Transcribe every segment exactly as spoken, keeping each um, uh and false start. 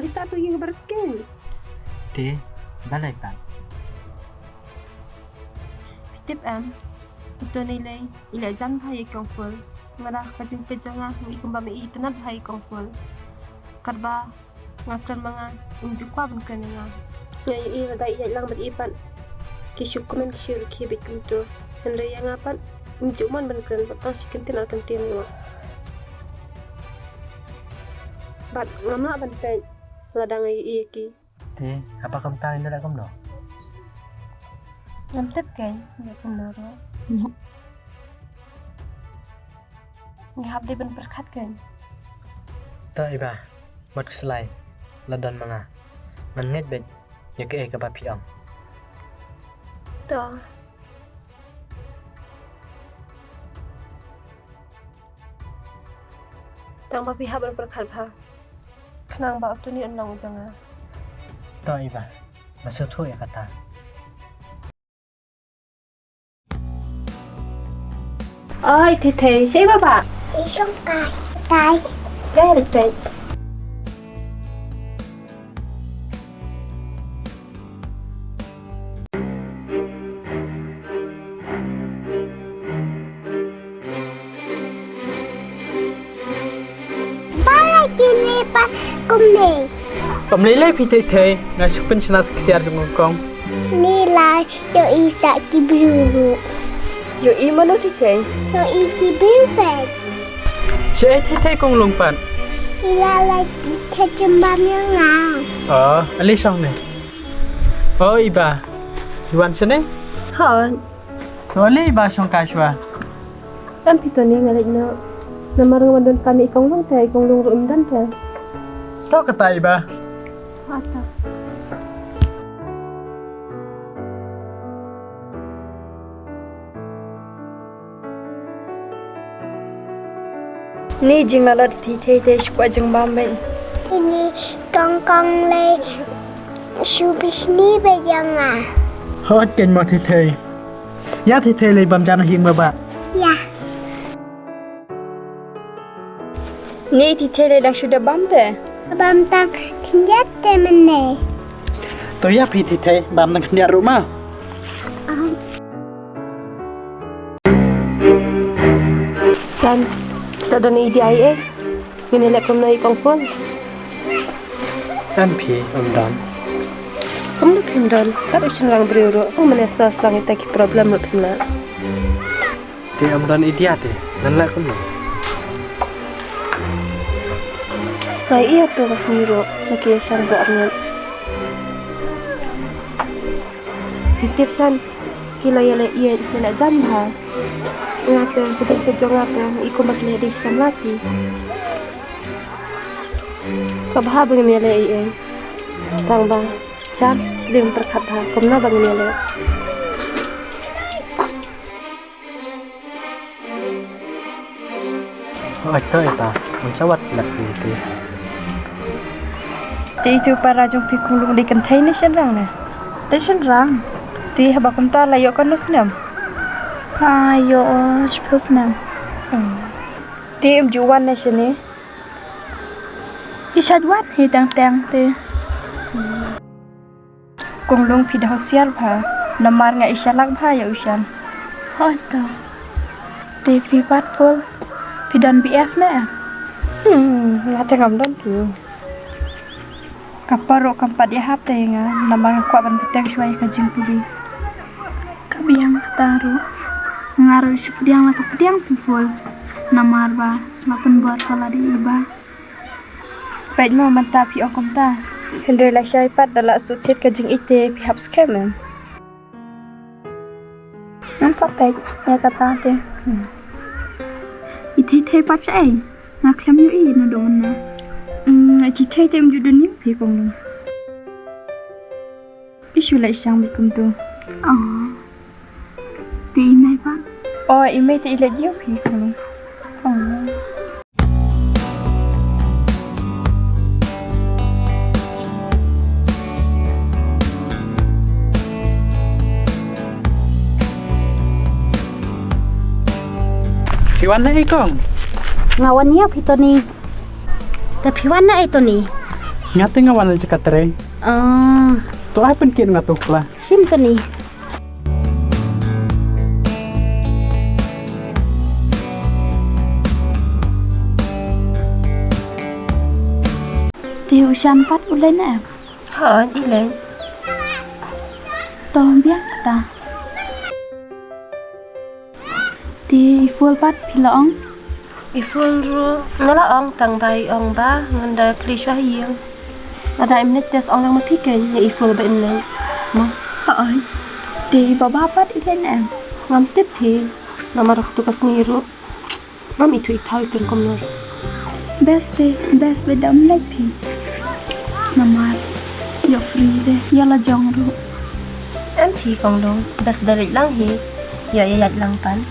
Sa tu ïing barken. Te balei pat? Phi tip em, uto ni lei i leh jan bha ïa i kong Ful. Nga da ka jingpeit jong nga, nga i kumba me i itynnad bha ïa i kong Ful. Katba nga kren ma nga, um ju kwah ban kren ïa nga. Nga ïohi lada i ïaid lang bad i pat, ki shu kmen ki shu rkhie beit kumto. Hynrei ïa nga pat, um ju mon ban kren bad tang shu kyntien ar kyntien ruh. Bad ngam lah ban peit lada nga ïohi ïa ki. Te haba kumta ngin leh kumno? Ngam tip keiñ, leh kumno ruh. Ngi hap dei ban pyrkhat keiñ. To Iba, wat khuslai, la don ma nga. Ngan ngeit beit ïa kaei kaba phi ong. To. Tang ba phi hap ban pyrkhat bha. Khnang ba uto ni un long u jong nga. To Iba, nga sngewthuh ïa kata. Oi, Thei Thei, shaei ba ba? I shong kai. Tai. Dei, respect. Balei kine pat kumne? Kumne lei phi Thei Thei, nga shu pynshna sa ksiar jong u kong. Ni lai, ïohi sa ki briew ruh. Ïohi mano Thei Thei? Ïohi ki briew peit. Shaei Thei Thei kong lung pat? Ila lai ki ka jumba myang nga. Oh, ale shong ne. Oh, Iba. Iwan shane? Hon. To ale Iba shong kai shwa. Em phi to ni nga leit noh. Namar nga wan don kam i kong lung te, i kong lung ruh um don te. To kata Iba. Ata. Ni jinglalot Thei Thei te shu kwah jingbam beit. Ini kong kong lei shu bishni beit ïa nga. Hot keiñ mo Thei Thei. Ïa Thei Thei lei bam jan ha ïing ba ba. Ïa. Ni Thei Thei lei dang shu da bam te. Bam tang khyndiat te mynne. To ïa phi Thei Thei bam tang khyndiat ruh ma. Kan, ta don idea ei ei. Ngin ïaleh kumno i kong Ful? Em phi, ym don. Kumno phi ym don? Kat u shynrang briew ruh. Ong mane sa sdang ita ki problem ruh phim lah. Te ym don idea te, ngan leh kumno? Nga ïohi ïa to ka sngi ruh, la ki ïa shang bor ngut. Phi tip san, ki la ïaleh ïeit, ïaleh jan bha. Nga te, ka jingpeit jong nga te, i kumba ki leh dei samla ki. Ka bha ba ngin ïaleh ei ei. Tang ba, shah, dei ban pyrkhat bha, kumno ba ngin ïaleh. Hooid to ita, ngan sa wad leh ïa ki. Te itu para jong phi Khunlung dei kynthei ne shynrang ne? Dei shynrang. Te haba kumta la ïoh katno snem? La ïoh, uh, shiphew snem. Hmm. Te ym ju wan ne shane? I shait wan hi teng teng te. Hmm. Khunlung phi da husiar bha, namar nga isha lak bha ïa u Shan. Hooid to. Te phi pat Ful, phi don B F ne? Hmm, nga te ngam don phi. Ka por ruh kam pat ïahap te ïa nga, namar nga kwah ban pdiang shuwa ïa ka jingpule. Ka biang kata ruh. Nga ruh shu pdiang la ka pdiang phi Ful. Namar ba la pynbor ka la dei i ba. Peit mo mynta phi ong kumta. Hynrei lashai pat da la shu thied ka jingïeit te phi hap skhem em. Ngan sa peit ïa kata te. Hmm. I Thei Thei pat shaei? Nga khlem ïohi naduh mynne. Hmm, i Thei Thei te ym ju don ïa phi Khunlung. I shu leit shang beit kumto. Oh. Te i mei pat? Oh, i mei te i leit ïa phi Khunlung. Oh. Phi wan na ei kong? Nga wan ïa phi Tony. Te phi wan na ei Tony? Nga te nga wan la jaka trei. Ah. To ai pynkit nga tu kla. Shim kani. Te u Shan pat u leit ne em? Ha, i leit. To biang ta. Te i Ful pat phi la ong? I Ful ruh nga la ong tang ba i ong ba ngan da kli shuwa ha ïing. Lada im leit te sa ong lang ma phi kein ïa i Ful ba im leit. Mo. Hooid. Te i Baba pat i leit ne em? Ngam tip hi. Namar ruh tu ka sngi ruh ngam ithuh ithaw ïa phi kumno ruh. Best te, best ba dam leit phi. Namar ïoh free de, ïoh la jong ruh. Em phi kong dong, best da leit lang hi. Ïoh ïa ïaid lang pan.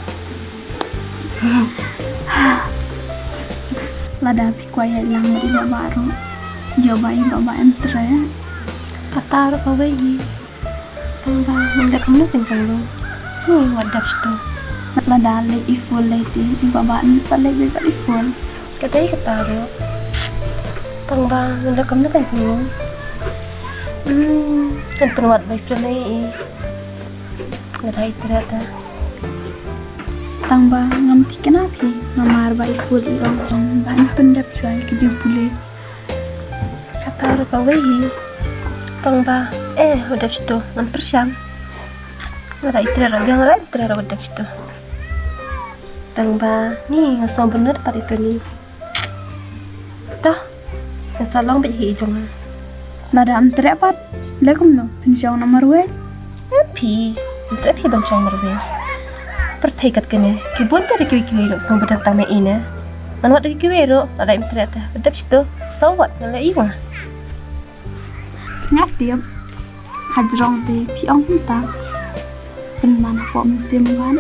Lada phi kwah ïaid lang bad i Baba ruh, ïoh ba i Baba em treh. Kata ruh kawei hi. Tang ba ngam dep kumno kein kong dong. Ni wat dep shuh. Lada leit i Ful leit te i Baba yn sa leit beit bad i Ful. Ka dei kata ruh. Tang ba ngam dep kumno kein kong dong. Hmm, kan pynwad bai friend ei ei. Nga dei treh ta. Tang ba ngam thikna phi namar ba i Ful i ong ong ba yn pyndep shuwa ïa ki jingpule. Kata ruh kawei hi. Tang ba eh u dep shuh tu ngan pyrshang. Nga dei treh ruh biang, nga dei treh ruh u dep shuh tu. Tang ba ni nga sngewbha bynnud pat ïa kane. Toh, nga sa long beit hi i jong nga. Lada ym treh pat, leh kumno? Phin shong noh marwei? Em phi, ym treh phi ban shong marwei. Pyrthei kat kane, ki bun te da kiwei kiwei ruh sngewbha dang tang ma i ne. Ngan wad da kiwei ruh, lada ym treh te, ba dep shito, sa wad ngan leh ïa nga. Nga tip, hajrong te phi ong kumta. Pynban hapoh mynsiem ban.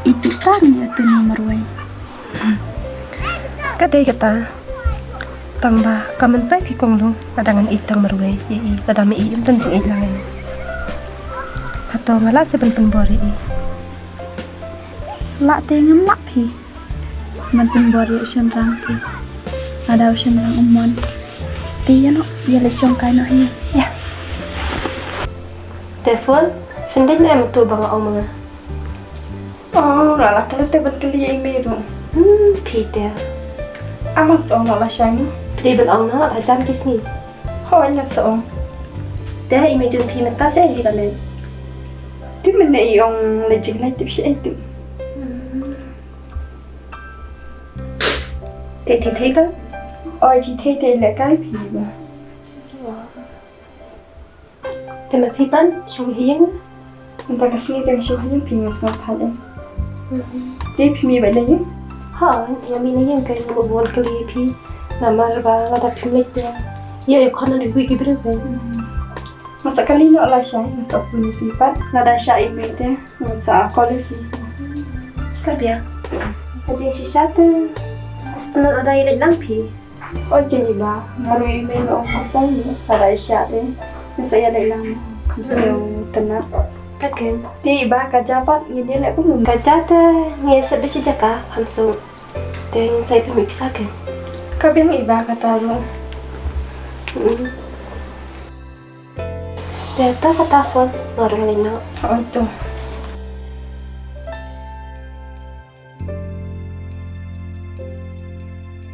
Itu tang ïa tu ni marwei. Ka dei kata. Tang ba ka mynta phi kong dong, lada ngan ïeit tang marwei ïa i, lada me ïeit ym don jingïeit lang ïa i. Hato nga lah se ban pynbor ïa i? Lah te ngam lah phi. Ban pynbor ïa u shynrang te. Lada u shynrang u mon te ïa noh, ïa leit shong kai noh hi. Ïa. Te Ful, phin dei ne em tu ba nga ong ma nga? Oh, nga la klet te ban kylli ïa i mei ruh. Hmm, phi te. Ama sa ong noh lashai ni. Phi dei ban ong noh ha jan ki sngi. Hooid, ngan sa ong. Te i mei jong phi mynta shaei hi ka leit? Te mynne i ong leit jingleit, tip shaei te. Hmm. Te i Thei Thei pat? Oh, i Thei Thei te i lehkai phi ba. Te ma phi pat, shong ha ïing? Mynta ka sngi te nga shong ha ïing phi, nga sngewthuh em. Mhm. Te phi mih beit la ïing? Ha, nga mih na ïing, ka ïing ba bun kali phi. Namar ba lada phim leit te ïa, ïa khon na dei ki briew phi. Mhm. Nga sa kylli noh lashai, nga sa phone ïa phi pat. Lada shah i mei te nga sa call ïa phi. Ka biang. Ka jingshisha te. Stet lada ïa leit lang phi. Oi keiñ i Bah, nga ruh i mei nga ong khublei ïa ka, lada i shah te ngin sa ïa leit lang, kham sngewtynnat. Okay. Te i Bah, ka ja pat ngin ïa leh kumno? Ka ja te ngin ïa shet beit sha jaka, kham sngewtynnat. Te ngin sa ïa pynmih pisa keiñ. Ka biang i Bah, kata ruh. Hmm. Te to kata phone, nga ruh nga leit noh. Hooid to.